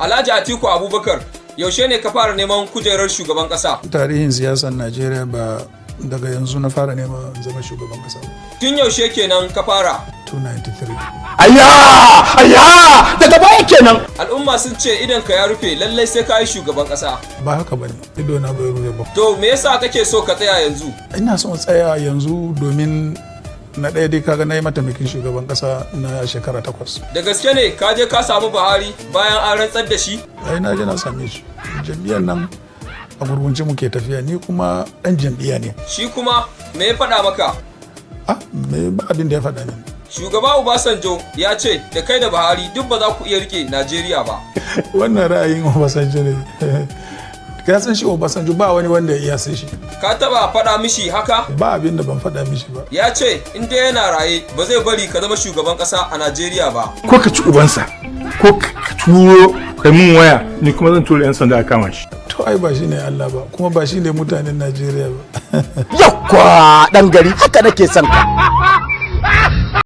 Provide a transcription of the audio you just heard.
Alhaji Atiku Abubakar, yaushe ne ka fara neman kujerar shugaban kasa? Tarihin siyasar Najeriya, ba daga yanzu na fara neman zama shugaban kasa ba. Tun yaushe kenan ka fara? 293. Ayya, ayya, daga baya kenan. Al'umma sun ce idan ka ya rufe, lallai sai ka yi shugaban kasa. Ba haka bane, ido na bai rufe ba. To, me yasa kake so ka tsaya yanzu? Ina son tsaya yanzu domin na ɗaya dai, kaga na yi mataimakin shugaban kasa na shekara 8. Da gaske ne ka je ka samu Buhari bayan an rantsar da shi? Ai na je na same shi. Jam'iyyar nan a gurgunce muke tafiya, ni kuma ɗan jam'iyya ne. Shi kuma me ya faɗa maka? Ah, me ba abin da ya faɗa ne. Shugaba Obasanjo ya ce da kai da Buhari duk ba za ku iya rike Najeriya ba. Wannan ra'ayin Obasanjo ne. Ka san shi Obasanjo, ba wani wanda ya iya sai shi. Ka taba faɗa mishi haka? Ba abin da ban faɗa mishi ba. Ya ce in dai yana raye, ba zai bari ka zama shugaban ƙasa a Najeriya ba. Ko ka ci ubansa, ko ka turo kai mun waya, ni kuma zan tura 'yan sanda a kama shi. To, ai ba shi ne Allah ba, kuma ba shi ne mutanen Najeriya ba. Yakwa, dan gari, haka nake son ka.